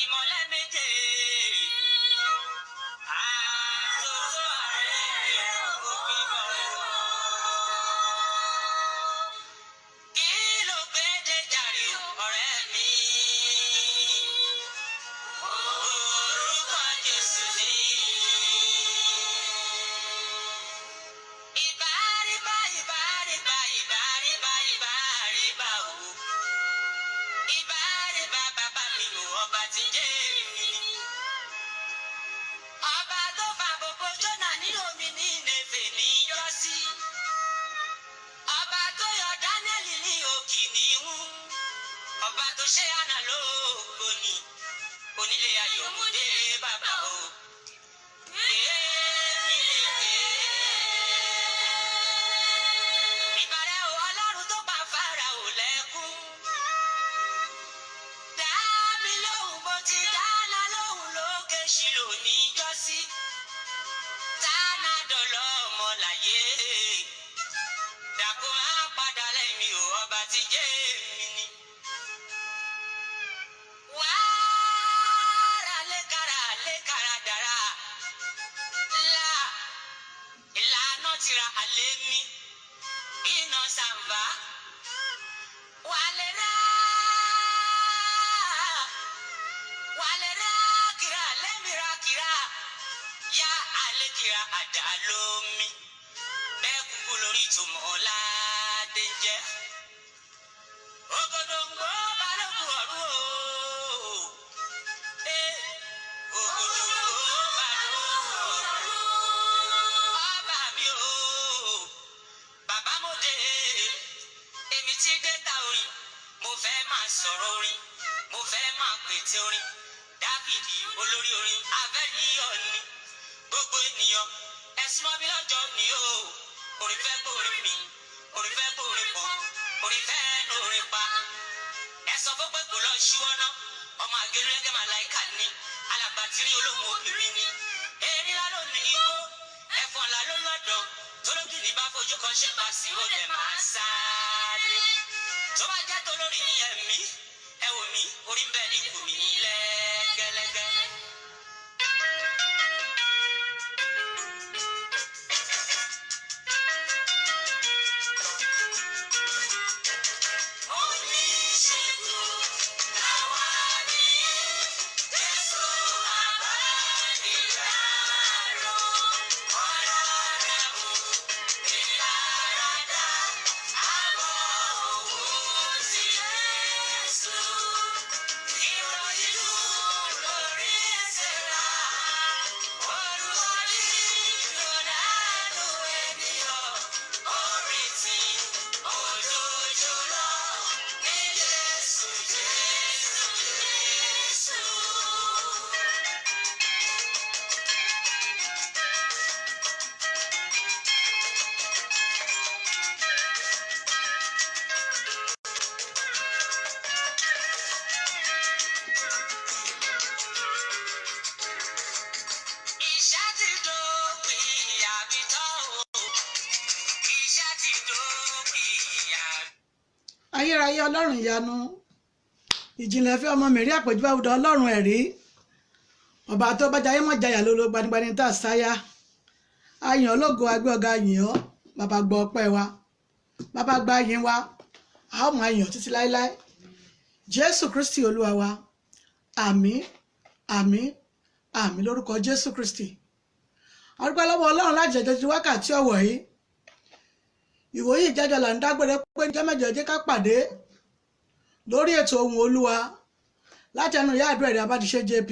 Ìmọ̀lẹ̀ méje. Àtòtò ààrẹ òkè bọ̀. Kí ló gbé dé jàre ọ̀rẹ́ mi? Orúkọ Jésù ni. Ìbáríbá ìbáríbá ìbáríbá ìbáríbá o. Ìbáríbá bàbá mi ò ọba tí ń jẹ́ èmi ni. Ọba tó fa gbogbo Jónà nínú omi ní Néfè níjọ́sí. Ọba tó yọ Dáníẹ́lì ní òkì níhú. Ọba tó ṣe àná lóògbò ni. Onílé ayọ̀mọdé bàbá o. Èmi lè dé. Ìbàrẹ̀ o Ọlọ́run tó pa Fáráò lẹ́kún. Dá mi lóhùn bó ti dáná lóhùn lókè ṣìlò níjọ́sí. Tánà dọ̀lọ́ ọmọ láyé. Dàkú má padà lẹ́yìn mi ò ọba ti jẹ́ èmi ni. Wàrà lékara lékara dára. Ńlá ìlànà tira àlẹ́ mi. Iná sàǹfà. Wàlẹ́rà wàlẹ́rà kìrà lẹ́mìíràn kìrà yá àlẹ́ kìrà àdá lómi. Bẹ́ẹ̀ kúkú lórí ìtumọ̀ ọ̀làdé ń jẹ́. Ògòdòǹgbò balógun ọ̀run o. Ee, ògòdòǹgbò balógun ọ̀run. Ọba mi o, bàbá mo dé. Èmi ti dé ta orin, mo fẹ́ máa sọ̀rọ̀ orin, mo fẹ́ máa pète orin. Dáfídì olórí orin, afẹ́rí ọ̀ni. Gbogbo ènìyàn, ẹ̀sùn mọ́ mi lọ́jọ́ ni o. Orin fẹ́ gbórin mi, orin fẹ́ gbórin pọ̀, orin fẹ́ lórin pa. Ẹ sọ fún pé kò lọ ṣíwọ́ ná. Ọmọ àgẹlú ẹgẹ́ máa láìka ní. Alàgbà tírí olóhùn obìnrin ni. Erin ńlá ló ní igbó, ẹ̀fọn ńlá ló lọ́dọ̀. Tológìnì bá fojú kan ṣe pa sí ó dẹ̀ máa sáré. Tó bá jẹ́ tolórí ní ẹ̀mí, ẹ wò mí, orí ń bẹ ní ikùn mi lẹ́gẹ́lẹ́gẹ́. Oníṣègùn làwa ní Jésù àbánidáró. Ọ̀rọ̀ rẹ̀ mú ìláradá, àbọ̀ òun ti Jésù. Ìròyìn dùn lórí Sẹ́ra, Olúwa ní ìdọ̀dánù ènìyàn, orí tí òjòjò lọ ní Jésù, Jésù, Jésù. Iṣẹ́ ti dópin àbítọ́ o. Iṣẹ́ ti dópin àbítọ́. Ayérayé ọlọ́run ìyanu, ìjìnlẹ̀ fẹ́ ọmọ mẹ̀rí àpèjúbà àwùdọ̀ ọlọ́run ẹ̀rí, ọba tó bá jayé mọ́ jayà lólo gbanigbani tá a sáyà. Ayàn ológo agbé ọ̀gá yìn ọ́, bàbá gbọ́ ọpẹ́ wa, bàbá gba yìn wa, a ó máa yìn ọ́ títí láéláé. Jésù Kristi olúwa wa, àmín, àmín, àmín lórúkọ Jésù Kristi. A dúpẹ́ lọ́wọ́ ọlọ́run láti jẹjọ ti wákàtí ọ̀wọ̀ yìí. Ìwòyí ìjẹjọ là ń dágbére pé níjọ́ mẹ́jọ jẹ́ ká pàdé lórí ètò Ohùn Olúwa láti ẹnu ìyá àdúrà ẹ̀rí Abádiṣe JP.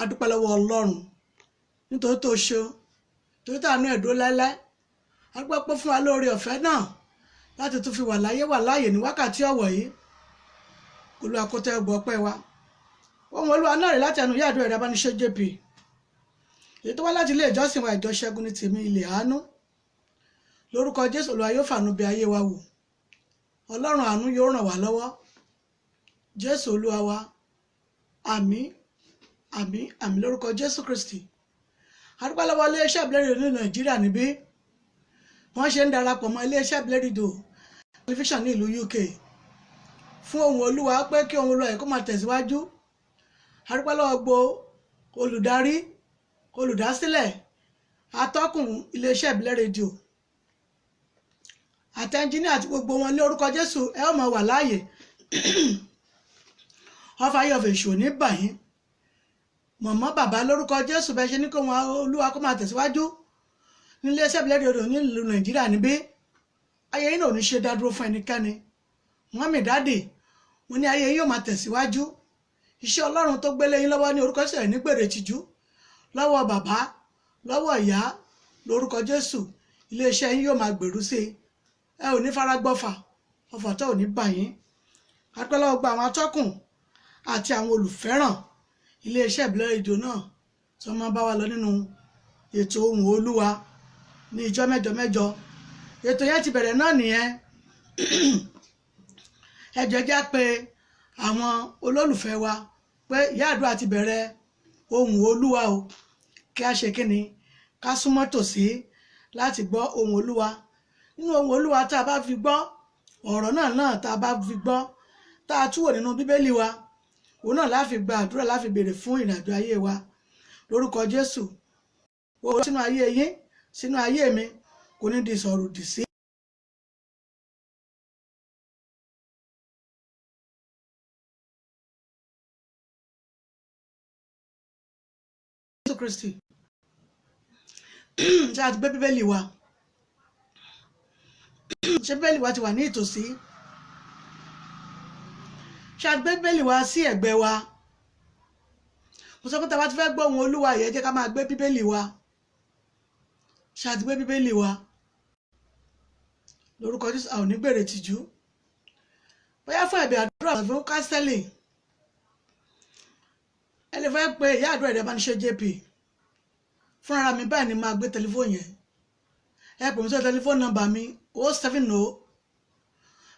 A dúpẹ́ lọ́wọ́ ọlọ́run nítorí tó ṣeun, torí tàánú ẹ̀ dúró láéláé. A dúpẹ́ pé fún wa lóore ọ̀fẹ́ náà láti tún fi wà láyé wà láàyè ní wákàtí ọ̀wọ̀ yìí. Olúwa kó tẹ́ gbọ́ ọpẹ́ wa. Ohùn Olúwa náà rè láti ẹnu ìyá àdúrà ẹ̀rí Abániṣe JP, èyí tó wá láti ilé ìjọsìn wa ìjọ Ṣẹ́gun ní tèmi ilẹ̀ àánú. Lórúkọ Jésù, Olúwa yóò fàánú bẹ̀ ayé wa wò. Ọlọ́run àánú yóò ràn wá lọ́wọ́. Jésù Olúwa wa, àmín, àmín, àmín lórúkọ Jésù Kristi. A dúpẹ́ lọ́wọ́ iléeṣẹ́ ìbílẹ̀ rédíò ní Nàìjíríà níbí wọ́n ṣe ń darapọ̀ mọ́ iléeṣẹ́ ìbílẹ̀ rédíò tẹlifíṣàn ní ìlú UK fún Ohùn Olúwa, pé kí Ohùn Olúwa yìí kó máa tẹ̀síwájú. Adúpẹ́ lọ́wọ́ gbogbo olùdarí, olùdásílẹ̀, atọ́kùn iléeṣẹ́ ìbílẹ̀ rédíò àti ẹnjíníà àti gbogbo wọn ní orúkọ Jésù. Ẹ ó máa wà láàyè, ọfà ayé ọ̀fẹ́ ìṣò ní bàyín. Mọ̀mọ́ bàbá, lórúkọ Jésù, bẹ́ẹ̀ ṣe ní kó wọn Olúwa kó máa tẹ̀síwájú nílé iṣẹ́ ìbílẹ̀ rédíò nílùú Nàìjíríà níbí, ayé yín náà ò ní ṣe dádúró fún ẹnikẹ́ni. Mọ́mì, daddy, mo ní ayé yín yóò máa tẹ̀síwájú. Iṣẹ́ Ọlọ́run tó gbélé yín lọ́wọ́ ní orúkọ Jésù, ẹ̀ ní gbèrè tìjú lọ́wọ́ bàbá, lọ́wọ́ ìyá. Lórúkọ Jésù, iléeṣẹ́ yín yóò máa gbèrú sí i. Ẹ ò ní fara gbọ́fà, ọfà tó ò ní bà yín. Adúpẹ́ lọ́wọ́ gba àwọn atọ́kùn àti àwọn olùfẹ́ràn iléeṣẹ́ ìbílẹ̀ rédíò náà tí wọ́n máa bá wa lọ nínú ètò Ohùn Olúwa ní ìjọ mẹ́jọ mẹ́jọ. Ètò yẹn ti bẹ̀rẹ̀ náà nìyẹn. Ẹ jọ̀ọ́, jẹ́ pé àwọn olólùfẹ́ wa pé ìyá àdúrà ti bẹ̀rẹ̀ Ohùn Olúwa o, kí a ṣe kíni, ká súnmọ́ tòsí láti gbọ́ ohùn Olúwa. Nínú ohùn Olúwa tá a bá fi gbọ́ ọ̀rọ̀ náà tá a bá fi gbọ́, tá a túwò nínú Bíbélì wa, òun náà la fi gba àdúrà, la fi béèrè fún ìrìnàjò ayé wa. Lórúkọ Jésù, ó sínú ayé yín, sínú ayé mi, kò ní di sọ̀rọ̀ òdì sí. Jésù Kristi. Ṣé a ti gbé Bíbélì wa? Ṣé Bíbélì wa ti wà ní ìtòsí? Ṣé a ti gbé Bíbélì wa sí ẹ̀gbẹ́ wa? Mo sọ pé tá a bá ti fẹ́ gbọ́ ohùn Olúwa yẹn, jẹ́ ká máa gbé Bíbélì wa. Ṣé a ti gbé Bíbélì wa? Lórúkọ Jésù, a ò ní gbèrè tìjú. Bóyá fún ẹ̀bẹ̀ àdúrà, fún counselling, ẹ lè fẹ́ pé ìyá àdúrà ìdẹ́bà ní ṣe JP fúnra mi báyìí ni máa gbé tẹlifóònù yẹn. Ẹ pè mí sọ tẹlifóònù nọ́mbà mi: 070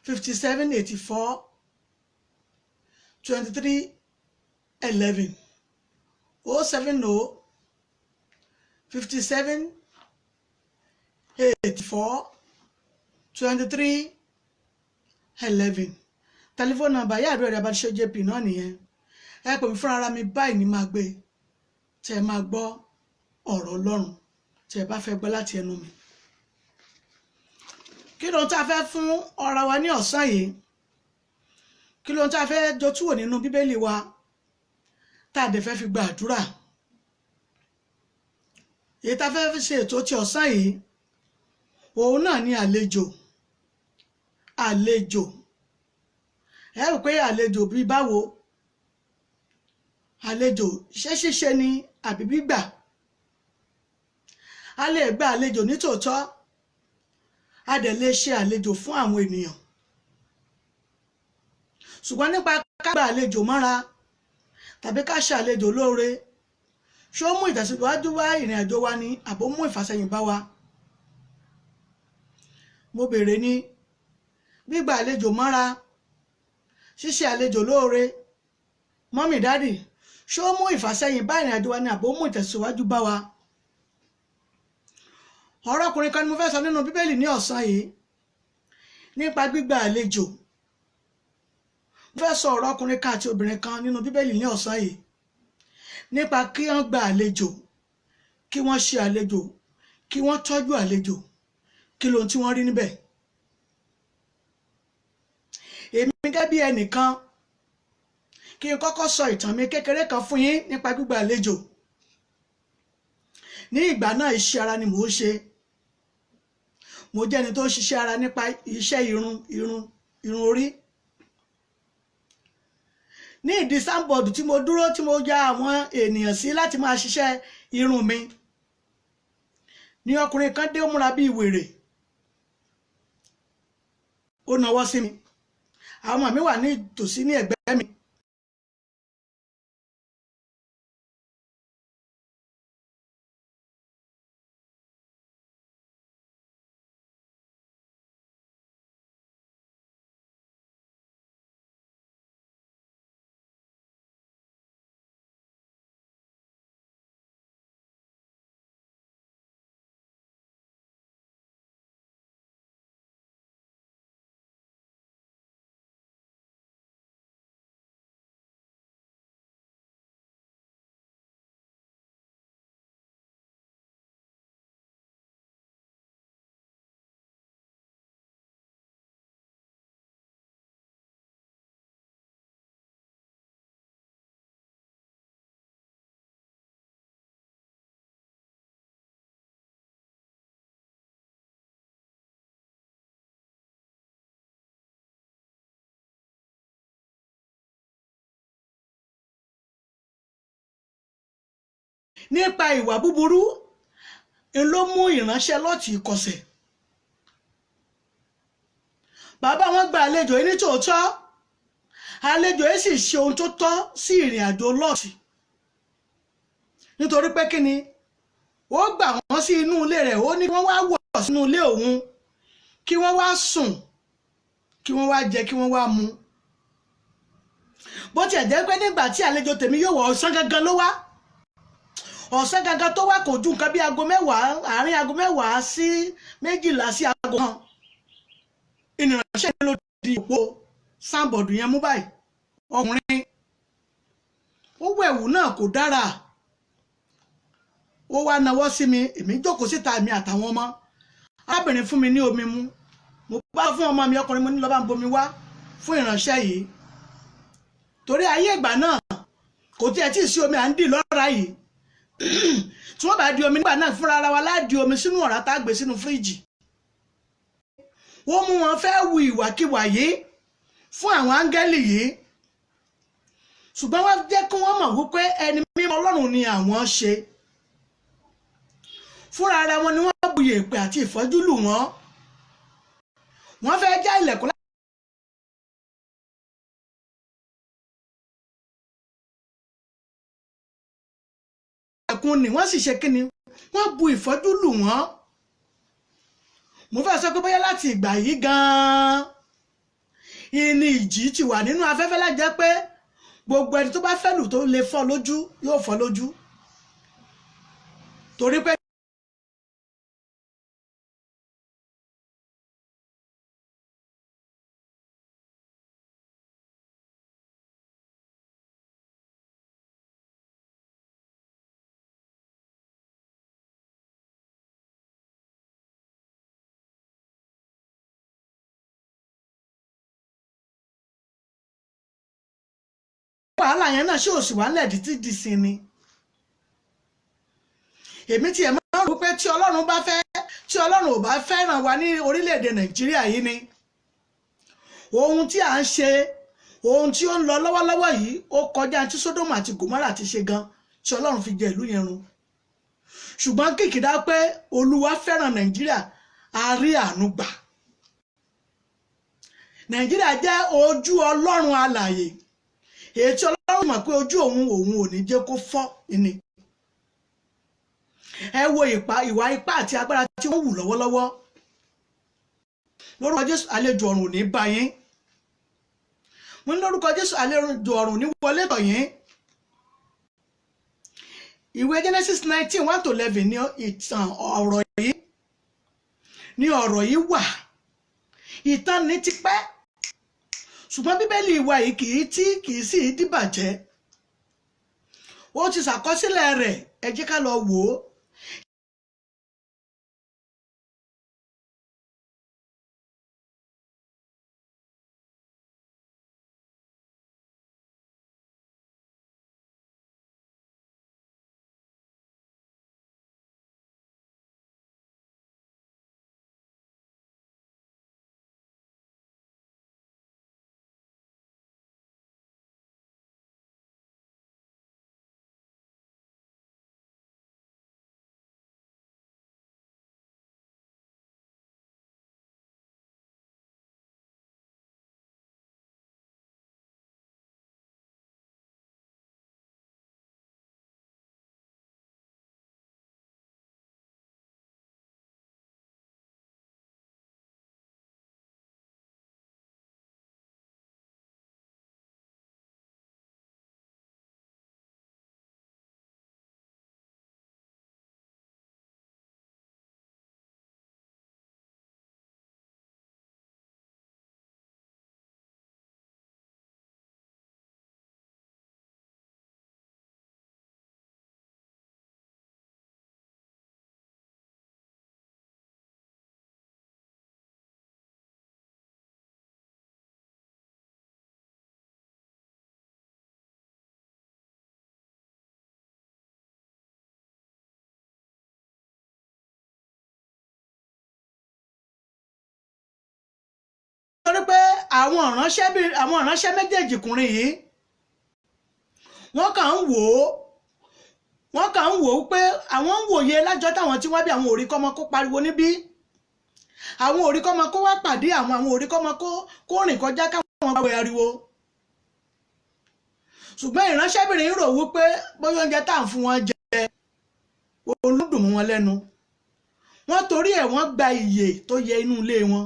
57 84 23 11, 070 57 84 23 11. Tẹlifóònù nọ́mbà ìyá àdúrà ìdẹ́bà ní ṣe JP náà nìyẹn. Ẹ pè mí fúnra mi báyìí ni máa gbé, tẹ ẹ máa gbọ́ ọ̀rọ̀ Ọlọ́run tí ẹ bá fẹ́ gbọ́ láti ẹnu mi. Kí ló ń tá a fẹ́ fún ọ̀rọ̀ wa ní ọ̀sán yìí? Kí ló ń tá a fẹ́ jọtúwò nínú Bíbélì wa tá a dẹ̀ fẹ́ fi gba àdúrà? Èyí tá a fẹ́ fi ṣe ètò ti ọ̀sán yìí, òun náà ni àlejò. Àlejò, ẹ rò pé àlejò bíi báwo? Àlejò, ṣé ṣíṣe ni àbí gbígbà? A lè gba àlejò nítòótọ́, a dẹ̀ lè ṣe àlejò fún àwọn ènìyàn, ṣùgbọ́n nípa ká gba àlejò mọ́ra tàbí ká ṣe àlejò lóore, ṣé ó mú ìtẹ̀síwájú wá ìrìn àjò wa ni, àbó mú ìfàsẹ́yìn bá wa? Mo béèrè ní, gbígba àlejò mọ́ra, ṣíṣe àlejò lóore, mummy, daddy, ṣé ó mú ìfàsẹ́yìn bá ìrìn àjò wa ni, àbó mú ìtẹ̀síwájú bá wa? Ọ̀rọ̀ ọkùnrin kan ni mo fẹ́ sọ nínú Bíbélì ní ọ̀sán yìí nípa gbígba àlejò. Mo fẹ́ sọ ọ̀rọ̀ ọkùnrin kan àti obìnrin kan nínú Bíbélì ní ọ̀sán yìí nípa kí wọ́n gba àlejò, kí wọ́n ṣe àlejò, kí wọ́n tọ́jú àlejò. Kí lohun tí wọ́n rí níbẹ̀? Èmi gẹ́gẹ́ bí ẹnìkan, kí n kọ́kọ́ sọ ìtàn mi kékeré kan fún yín nípa gbígba àlejò. Ní ìgbà náà, iṣẹ́ ara ni mò ń ṣe. Mo jẹ́ ẹni tó ń ṣiṣẹ́ ara nípa iṣẹ́ irun orí. Ní ìdí signboard tí mo dúró, tí mo ya àwọn ènìyàn sí láti máa ṣiṣẹ́ irun mi, ní ọkùnrin kan dé. Ó múra bíi wèrè, ó nawọ́ sí mi. Àwọn ọmọ mi wà ní ìtòsí ní ẹ̀gbẹ́ mi. Nípa ìwà búburú ló mú ìránṣẹ́ Lọ́ọ̀tì kọsẹ̀. Bàbá wọn gba àlejò yìí ní tòótọ́, àlejò yìí sì ṣe ohun tó tọ́ sí ìrìn àjò Lọ́ọ̀tì, nítorí pé kí ni, ó gbà wọ́n sí inú ilé rẹ̀, ó ní kí wọ́n wá wọ̀ sínú ilé òun, kí wọ́n wá sùn, kí wọ́n wá jẹ, kí wọ́n wá mu. Bó tiẹ̀ jẹ́ pé nígbà tí àlejò tèmi yóò wọ̀, ọ̀sán gangan ló wá. Ọ̀sán gangan tó wá kò ju nǹkan bí 10:00, àárín 10:30 sí 12:00 sí 1:00. Ìrìnàṣẹ́ ló di òpó sáǹbọ̀dù yẹn mú báyìí. Ọkùnrin ó wẹ̀wù náà kò dára, ó wá nawọ́ sí mi, èmi jókòó síta, èmi àtàwọn ọmọ. Arábìnrin fún mi ní omi mu, mo bá fún ọmọ mi ọkùnrin, mo ní lọ bá ń bomi wá fún ìránṣẹ́ yìí, torí ayé ìgbà náà kò tiẹ̀ tí ì sí omi à ń dì lọ́ra yìí. Tí wọ́n bá di omi nígbà náà, fúnra ara wa láà di omi sínú ọ̀rá tá a gbé sínú fíríjì. Ó mú wọn fẹ́ wu ìwàkiwà yìí fún àwọn áńgẹ́lì yìí, ṣùgbọ́n wọ́n jẹ́ kí wọ́n mọ̀ wípé ẹni mímọ́ Ọlọ́run ni àwọn ṣe. Fúnra ara wọn ni wọ́n bu yèèpẹ̀ àti ìfọ́jú lù wọ́n. Wọ́n fẹ́ já ilẹ̀kùn ẹ̀kún ni wọ́n sì ṣe kíni, wọ́n bu ìfọ́jú lù wọ́n. Mo fẹ́ sọ pé bóyá láti ìgbà yìí gan-an ìní ìjì ti wà nínú afẹ́fẹ́, lájẹ́ pé gbogbo ẹni tó bá fẹ́ lù tó lè fọ́ lójú yóò fọ́ lójú, torí pé wàhálà yẹn náà ṣé òsì wà ńlẹ̀ títí di sin ni. Èmi tiẹ̀ máa ń rò pé tí Ọlọ́run bá fẹ́, tí Ọlọ́run ò bá fẹ́ràn wa ní orílẹ̀-èdè Nàìjíríà yìí ni ohun tí à ń ṣe, ohun tí ó ń lọ lọ́wọ́lọ́wọ́ yìí, ó kọjá tí Sódómù àti Gòmórà ti ṣe gan, tí Ọlọ́run fi jẹ ìlú yẹn run. Ṣùgbọ́n kìkìdá pé Olúwa fẹ́ràn Nàìjíríà, a rí àánú gbà. Nàìjíríà jẹ́ ojú Ọlọ́run alààyè, èyí tí Ọlọ́run mọ̀ pé ojú òun òun ò ní jẹ́ kó fọ́ ni. Ẹ wo ìwà ipá àti agbára tí wọ́n wù lọ́wọ́lọ́wọ́. Lórúkọ Jésù, àlejò ọ̀run ò ní bá yín. Mo ní lórúkọ Jésù, àlejò ọ̀run ò ní wọlé tọ̀ yín. Ìwé Genesis 19:1-11 ní ìtàn ọ̀rọ̀ yìí ní ọ̀rọ̀ yìí wà. Ìtàn ní ti pẹ́, ṣùgbọ́n Bíbélì ìwà yìí kì í tí kì í sì dìbàjẹ́. Ó ti ṣàkọsílẹ̀ rẹ̀, ẹ jẹ́ ká lọ wò ó. Torí pé àwọn ìránṣẹ́ méjèèjì kùnrin yìí, wọ́n kàn ń wò ó, Wọ́n kàn ń wò ó pé àwọn ń wòye lájọ́ táwọn tí wọ́n bí àwọn òrí kọ́mọ kó pariwo níbí, àwọn òrí kọ́mọ kó wá pàdé àwọn, àwọn òrí kọ́mọ kó rìn kọjá káwọn gbàgbé ariwo. Ṣùgbọ́n ìránṣẹ́bìnrin ń rò wípé bóyá oúnjẹ tá à ń fún wọn jẹ òun ló dùn mọ́ wọn lẹ́nu. Wọ́n torí ẹ̀ wọ́n gba ìyè tó yẹ inú ilé wọn.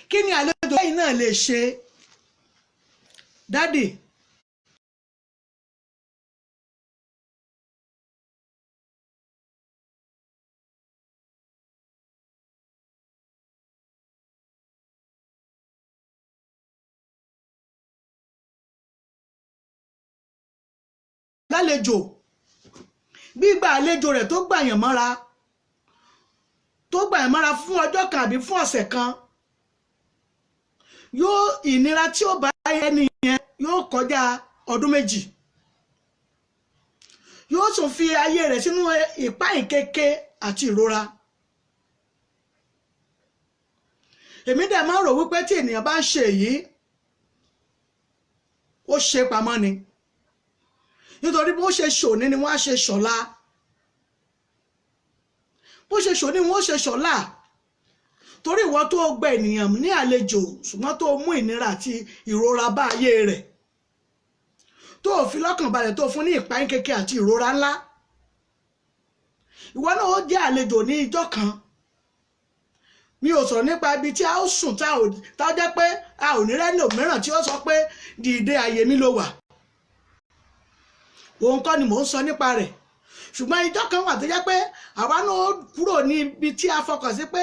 Kí ni àlejò lẹ́yìn náà lè ṣe? Dádì, lálejò, gbígba àlejò rẹ̀ tó gbàyàn mọ́ra, tó gbàyàn mọ́ra fún ọjọ́ kan àbí fún ọ̀sẹ̀ kan, yóò ìnira tí ó bá ẹni yẹn yóò kọjá ọdún 2. Yóò tún fi ayé rẹ̀ sínú ìpáyìnkeke àti ìrora. Èmi dẹ̀ máa ń rò wípé tí ènìyàn bá ń ṣe èyí, ó ṣe pamọ́ ni, nítorí bó ṣe ṣòní ni wọ́n á ṣe ṣọ̀la, bó ṣe ṣòní wọ́n ó ṣe ṣọ̀la. Torí ìwọ tó gba ènìyàn ní àlejò ṣùgbọ́n tó mú ìnira àti ìrora bá ayé rẹ̀, tó fi lọ́kàn balẹ̀, tó fún ní ìpayínkeke àti ìrora ńlá, ìwọ náà ó jẹ́ àlejò ní ijọ́ kan. Mi ò sọ̀rọ̀ nípa ibi tí a ó sùn tá a jẹ́ pé a ò ní rẹ́ni òmíràn tí ó sọ pé dìde, àyè mi ló wà. Òun kọ́ ni mò ń sọ nípa rẹ̀. Ṣùgbọ́n ijọ́ kan wà tó jẹ́ pé àwa náà ó kúrò ní ibi tí a fọkàn sí pé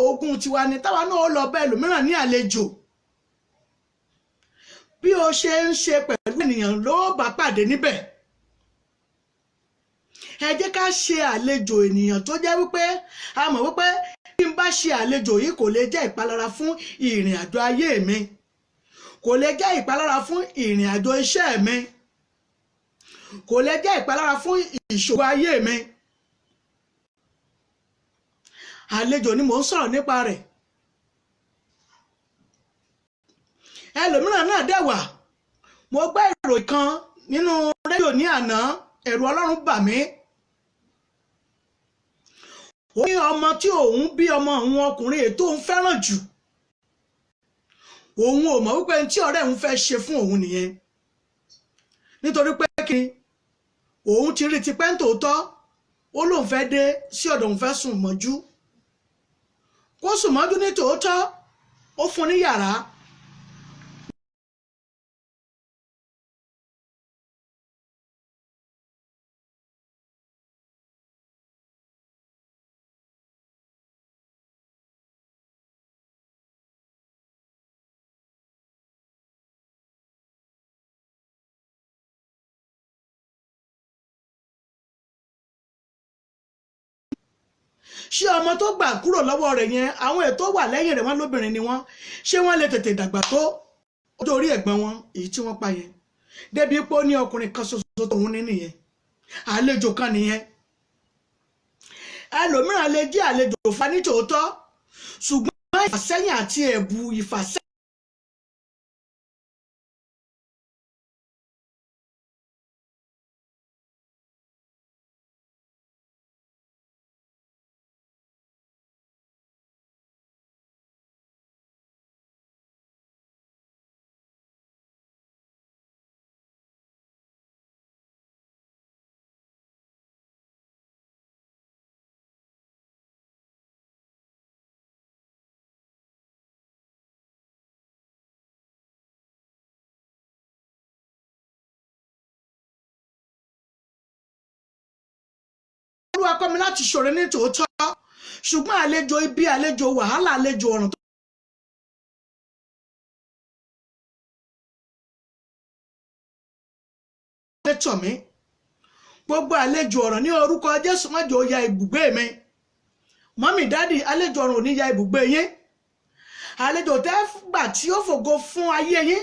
ogun tiwa ni, táwa náà ó lọ bá ẹlòmíràn ní àlejò. Bí o ṣe ń ṣe pẹ̀lú ènìyàn ló bá pàdé níbẹ̀. Ẹ jẹ́ ká ṣe àlejò ènìyàn tó jẹ́ wípé a mọ̀ wípé bí n bá ṣe àlejò yìí kò lè jẹ́ ìpalára fún ìrìn àjò ayé mi, kò lè jẹ́ ìpalára fún ìrìn àjò iṣẹ́ mi, kò lè jẹ́ ìpalára fún ìṣòro ayé mi. Àlejò ni mò ń sọ̀rọ̀ nípa rẹ̀. Ẹlòmíràn náà dẹ̀ wà. Mo gbọ́ ìròyìn kan nínú rédíò ní àná, ẹ̀rù Ọlọ́run bà mí. Ó ní ọmọ tí òun bí, ọmọ òun ọkùnrin èyí tó ń fẹ́ràn jù, òun ò mọ̀ wípé tí ọ̀rẹ́ òun fẹ́ ṣe fún òun nìyẹn. Nítorí pé kí òun ti rí tipẹ́ ń tòótọ́, ó lóun fẹ́ dé sí ọ̀dọ̀ òun fẹ́ sùn mọ́jú. Kó sùn mọ́jú ní tòótọ́, ó fún ní yàrá. Ṣé ọmọ tó gbà kúrò lọ́wọ́ rẹ̀ yẹn, àwọn ètò wà lẹ́yìn rẹ̀ wọ́n lóbìnrin ni wọ́n, ṣé wọ́n lè tètè dàgbà tó ọjọ́ orí ẹ̀gbọ́n wọn èyí tí wọ́n pa yẹn? Débi pé ó ní ọkùnrin kan ṣoṣo tóun ní nìyẹn, àlejò kan nìyẹn. Ẹlòmíràn lè jẹ́ àlejò fa ní tòótọ́, ṣùgbọ́n ìfàsẹ́yìn àti ẹ̀bù ìfàsẹ́yìn Olúwa kọ́ mi láti ṣòro ní tòótọ́, ṣùgbọ́n àlejò ibi, àlejò wàhálà, àlejò ọ̀ràn tó lè tọ̀ mí. Gbogbo àlejò ọ̀ràn ní orúkọ Jésù má jẹ́ ó ya ibùgbé mi. Mọ́mì, dádì, àlejò ọ̀ràn ò ní ya ibùgbé yín. Àlejò tẹ́ gbà tí ó fògo fún ayé yín,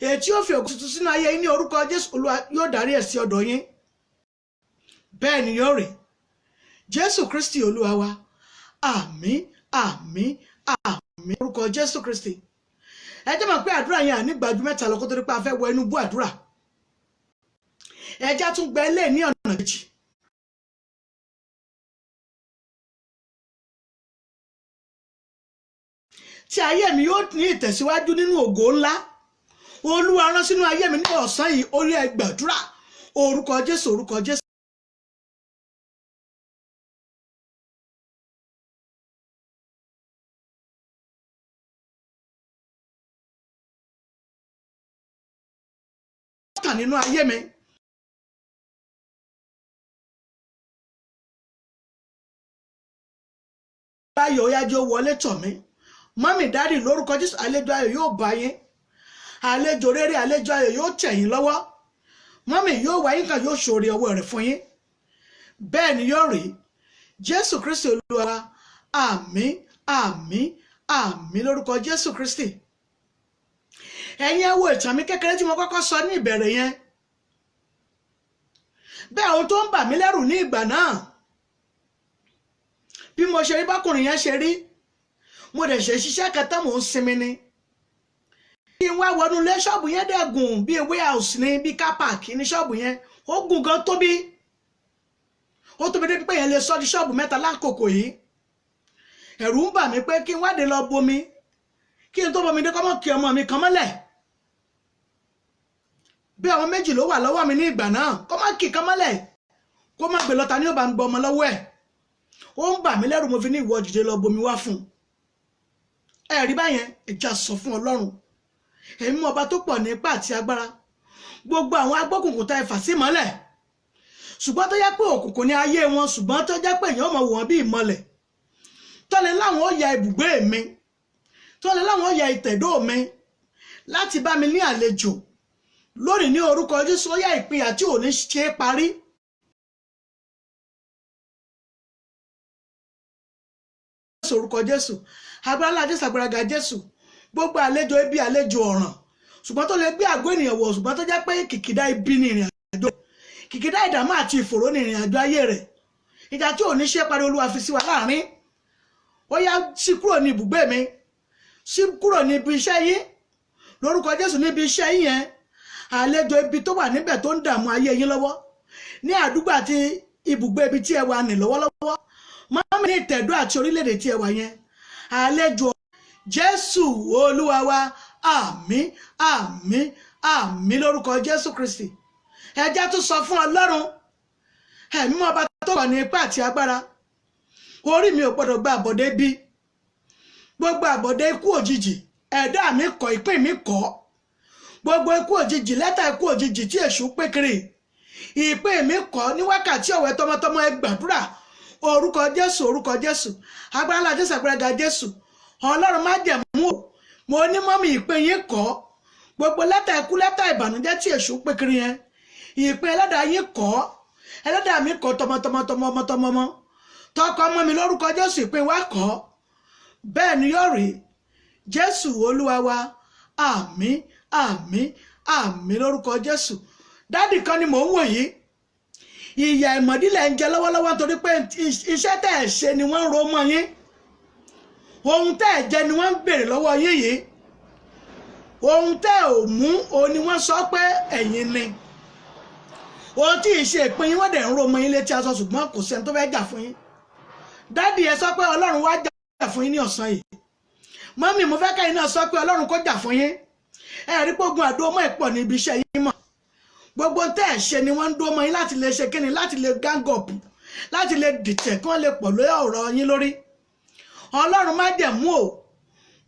èyí tí ó fi ògo tuntun sínú ayé yín ní orúkọ Jésù, Olúwa yóò darí ẹ̀ sí ọ̀dọ̀ yín. Bẹ́ẹ̀ ni yóò rí. Jésù Kristi Olúwa wa. Àmín, àmín, àmín. Orúkọ Jésù Kristi. Ẹ jẹ́ mọ̀ pé àdúrà yẹn àní gbàjú mẹ́ta lọ kó tó di pé a fẹ́ wọ inú bú àdúrà. Ẹja tún gba ilé ní ọ̀nà kejì. Tí ayé mi yóò ní ìtẹ̀síwájú nínú ògo ńlá, Olúwa rán sínú ayé mi ní ọ̀sán yìí. Orí ẹ gbàdúrà. Orúkọ Jésù, orúkọ Jésù. Tàn nínú ayé mi. Ayọ̀ oyájú wọlé tọ̀ mí. Mọ́mì, daddy, lórúkọ Jésù, àlejò ayọ̀ yóò bá yín. Àlejò rere, àlejò ayọ̀ yóò tẹ̀ yín lọ́wọ́. Mọ́mì, yóò wá yín kan, yóò ṣòro ọwọ́ rẹ̀ fún yín. Bẹ́ẹ̀ ni yóò rí. Jésù Kristi Olúwa wa. Àmín, àmín, àmín lórúkọ Jésù Kristi. Ẹ̀yin ẹ wo ìtàn mi kékeré tí mo kọ́kọ́ sọ ní ìbẹ̀rẹ̀ yẹn. Bẹ́ẹ̀, ohun tó ń bà mí lẹ́rù ní ìgbà náà, bí mo ṣe rí bákùnrin yẹn ṣe rí, mo dẹ̀ ṣe ṣiṣẹ́ kẹta, mò ń sinmi ni. Kí n wá wọnú ilé, ṣọ́ọ̀bù yẹn dẹ̀ gùn bíi warehouse ní bíi car park ní ṣọ́ọ̀bù yẹn. Ó gùn gan, tóbi. Ó tóbi débi pé yẹn lè sọ di ṣọ́ọ̀bù mẹ́ta lákòókò yìí. Ẹ̀rù ń bà mí pé kí n wá dé lọ bomi, kí n tó bomi dé, kọ́mọ́ kí ọmọ mi kan mọ́lẹ̀. Bí ọmọ méjì ló wà lọ́wọ́ mi ní ìgbà náà, kó má kì kan mọ́lẹ̀, kó má gbé lọ́ta ní ó bá ń gbọ́ ọmọ lọ́wọ́ ẹ̀. Ó ń bà mí lẹ́rù. Mo fi ní ìwọ dìde lọ bomi wá fún un. Ẹ rí báyẹn, ìjà sọ fún Ọlọ́run èmi ọba tó pọ̀ ní ipá àti agbára, gbogbo àwọn agbókùnkùn tá ẹfà sí mọ́lẹ̀, ṣùgbọ́n tó jẹ́ pé òkùnkùn ní ayé wọn, ṣùgbọ́n tó jẹ́ pé èèyàn mọ̀ wọ́n bí ìmọ́lẹ̀, tọ́lẹ̀ láwọn ó ya ibùgbé mi, tọ́lẹ̀ láwọn ó ya ìtẹ̀dó mi láti bá mi ní àlejò lónìí, ní orúkọ Jésù, ó yá, ìpínyà tí ò ní ṣe é parí. Orúkọ Jésù, agbára ńlá Jésù, agbára ga Jésù, gbogbo àlejò ibi, àlejò ọ̀ràn, ṣùgbọ́n tó lè gbé àgọ́ ènìyàn wọ̀, ṣùgbọ́n tó jẹ́ pé kìkìdá ibi ní ìrìn àjò, kìkìdá ìdààmú àti ìfòró ní ìrìn àjò ayé rẹ̀, ìjà tí ò ní ṣe parí, Olúwa fi sí wa láàrin. Ó yá, sí kúrò ní ibùgbé mi, sí kúrò ní ibi iṣẹ́ yín lórúkọ Jésù. Níbi iṣẹ́ yín yẹn, àlejò ibi tó wà níbẹ̀ tó ń dààmú ayé yín lọ́wọ́ ní àdúgbò àti ibùgbé ibi tí ẹ wà ní lọ́wọ́lọ́wọ́, mọ́mí, ní ìtẹ̀dó àti orílẹ̀-èdè tí ẹ wà yẹn, àlejò. Jésù Olúwa wa. Àmín, àmín, àmín lórúkọ Jésù Kristi. Ẹjẹ́ tún sọ fún Ọlọ́run ẹ̀mí ọba tó wà ní ipá àti agbára, orí mi ò gbọ́dọ̀ gba àbọ̀dé bí gbogbo àbọ̀dé ikú òjijì. Ẹ̀dá mi kọ̀, ìpín mi kọ̀, gbogbo ikú òjijì, lẹ́tà ikú òjijì tí èṣù pé kiri, ìpín mi kọ̀ ní wákàtí ọ̀wẹ́. Tọmọtọmọ, ẹ gbàdúrà. Orúkọ Jésù, orúkọ Jésù, agbára ńlá Jésù, agbára ga Jésù, Ọlọ́run májẹ̀mú o. Mo ní mọ́mí, ìpín yín kọ́, gbogbo lẹ́tà ikú, lẹ́tà ìbànújẹ́ tí èṣù pé kiri yẹn, ìpín ẹlẹ́dàá yín kọ́, ẹlẹ́dàá mi kọ́, tọmọtọmọ, tọmọtọmọ, tọkọ ọmọ mi, lórúkọ Jésù, ìpín wa kọ́. Bẹ́ẹ̀ ni yóò rí. Jésù Olúwa wa. Àmín, àmín, àmín lórúkọ Jésù. Daddy kan ni mò ń wò yìí. Ìyà ìmọ̀dílẹ̀ ń jẹ lọ́wọ́lọ́wọ́ nítorí pé iṣẹ́ tẹ̀ ẹ̀ ṣe ni wọ́n ń ro mọ́ yín. Ohun tẹ́ ẹ̀ jẹ ni wọ́n ń béèrè lọ́wọ́ yín yìí. Ohun tẹ́ ò mú òun ni wọ́n sọ pé ẹ̀yin ni. Ohun tí ì ṣe ìpín yín, wọ́n dẹ̀ ń ro mọ́ yín létí aṣọ, ṣùgbọ́n kò sẹ́ni tó fẹ́ jà fún yín. Daddy, ẹ sọ pé Ọlọ́run wá jà fún yín ní ọ̀sán yìí. Mọ́mì, mo fẹ́ kẹ́yìn náà sọ pé Ọlọ́run kó jà fún yín. Ẹ rí pógun àdó ọmọ ìpọ̀ ní ibi iṣẹ́ yín mọ̀. Gbogbo tẹ́ ẹ̀ ṣe ni wọ́n ń dó mọ́ yín láti lè ṣe kíni, láti lè gang up, láti lè dìtẹ̀, kí wọ́n lè pọ̀ lórí ọ̀rọ̀ yín lórí. Ọlọ́run májẹ̀mú o,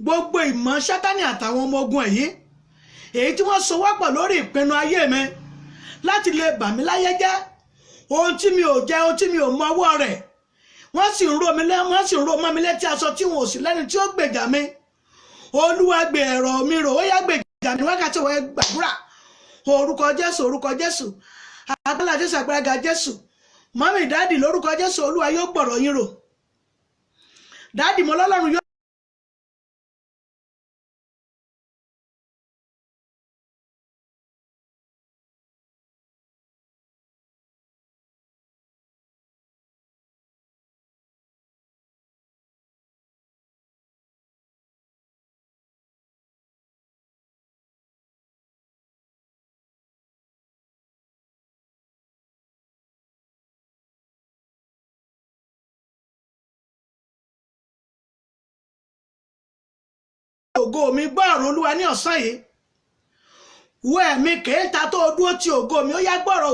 gbogbo ìmọ̀ Sátánì àtàwọn ọmọ ogun ẹ̀yí, èyí tí wọ́n sowọ́pọ̀ lórí ìpinnu ayé mi láti lè bà mí láyé jẹ́, ohun tí mi ò jẹ, ohun tí mi ò mọ ọwọ́ rẹ̀, wọ́n sì ń ro mi lẹ́, wọ́n sì ń ro mọ́ mi létí aṣọ tí wọn ò sí lẹ́ni tí ó gbèjà mi. Olúwa gbè ẹ̀rọ mi rò, ó yá, gbèjà mi. Wákàtí wọ́n gbàdúrà. Orúkọ Jésù, orúkọ Jésù, agbára Jésù, agbára ga Jésù. Mọ́mì, daddy, lórúkọ Jésù, Olúwa yóò gbọ̀rọ̀ yín rò. Daddy, mo lọ́lọ́run yóò Ògo mi, gbọ́ ọ̀rọ̀ Olúwa ní ọ̀sán yìí. Wo ẹ̀mí kéńtà tó dúró ti ògo mi, ó yá gbọ́rọ̀.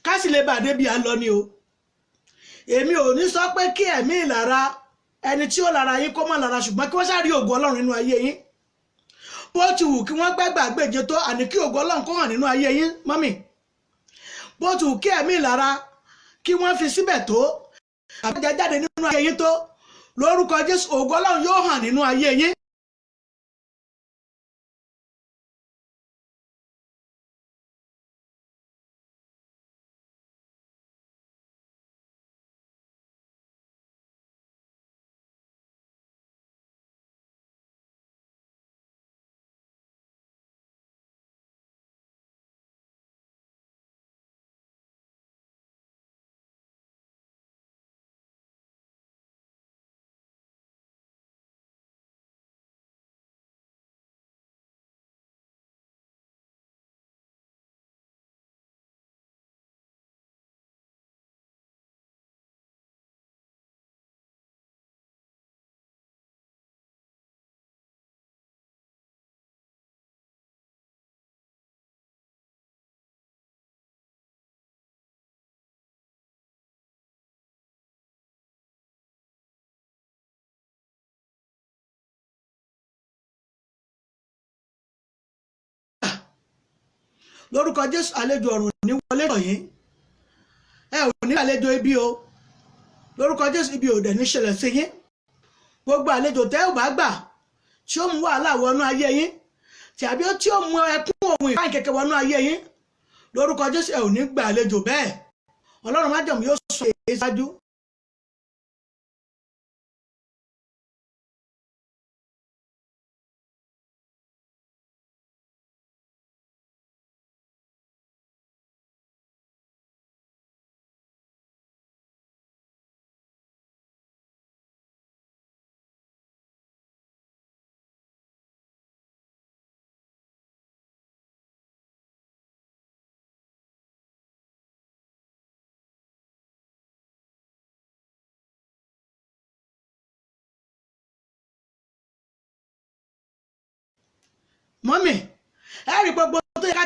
Ká sì lè bàdé bí a lọ ni o. Èmi ò ní sọ pé kí ẹ̀mí ìlara ẹni tí ó lára yín kó má lára, ṣùgbọ́n kí wọ́n sáré ògo Ọlọ́run nínú ayé yín. Bó ti wù kí wọ́n gbẹ́gbàgbèje tó, àní kí ògo Ọlọ́run kó hàn nínú ayé yín mọ́mì. Bó ti wù kí ẹ̀mí ìlara kí wọ́n fi síbẹ̀ tó, àbájá jáde nínú ayé yín tó, lórúkọ Jésù ògo Ọlọ́run yóò hàn nínú ayé yín. Lórúkọ Jésù àlejò ọ̀run ní wọlé tọ̀ yín. Ẹ ò ní àlejò ibi o. Lórúkọ Jésù ibi ò dẹ̀ ní ṣẹlẹ̀ sí yín. Gbogbo àlejò tẹ́ ò bá gbà tí ó mú wàhálà wọnú ayé yín, tàbí tí ó mú ẹkún òun ìpáyín kẹ̀kẹ́ wọnú ayé yín, lórúkọ Jésù ẹ ò ní gba àlejò bẹ́ẹ̀. Ọlọ́run májẹ̀mú yóò sọ èyí ṣáájú. Mọ́mì, ẹ rí gbogbo tó yẹ ká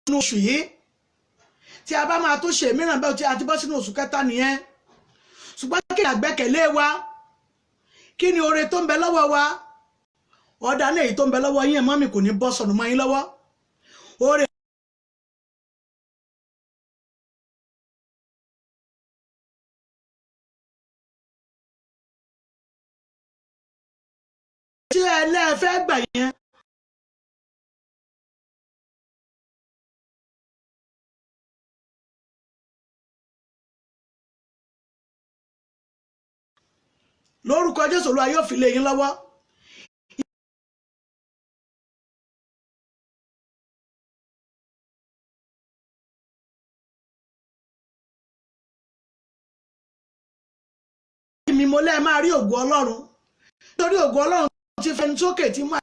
nínú oṣù yìí tí a bá máa tún ṣe mìíràn bẹ́ẹ̀ tí a ti bọ́ sínú oṣù kẹta nìyẹn. Ṣùgbọ́n kí ni àgbẹ́kẹ̀lé wa? Kí ni oore tó ń bẹ lọ́wọ́ wa? Ọ̀dà náà èyí tó ń bẹ lọ́wọ́ yín, mọ́mì, kò ní bọ́ sọnù mọ́ yín lọ́wọ́. Oore tí ẹ lẹ́ẹ̀fẹ́ gbà yẹn, lórúkọ Jésù Olúwa yóò fi lé yín lọ́wọ́. Mi mo lẹ́ẹ̀ máa rí ògo Ọlọ́run, nítorí ògo Ọlọ́run ti fẹnu sókè tí mú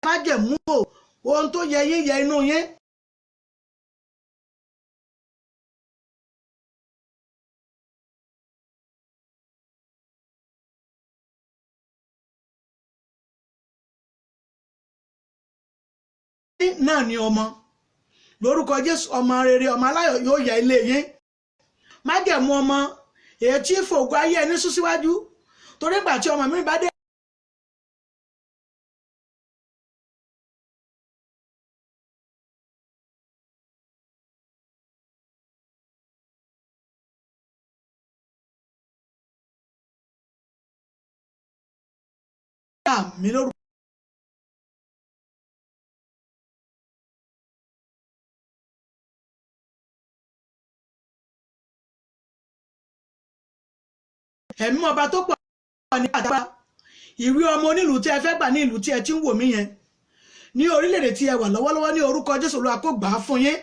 Májẹ̀mú o, ohun tó yẹ yín yẹ inú yín. Náà ni ọmọ lórúkọ Jésù, ọmọ rere, ọmọ aláyọ̀ yóò yẹ ilé yín. Májẹ̀mú ọmọ èyí tí fògo ayé ẹni sún síwájú, torí ìgbà tí ọmọ mi bá dé mi lórúkọ ẹ̀mí ọba tó pọ̀ ní àtàgbà. Ìwé ọmọ onílùú tí ẹ fẹ́ gbà ní ìlú tí ẹ ti ń wò mí yẹn, ní orílẹ̀-èdè tí ẹ wà lọ́wọ́lọ́wọ́, ní orúkọ Jésù Olúwa kó gbà á fún yín.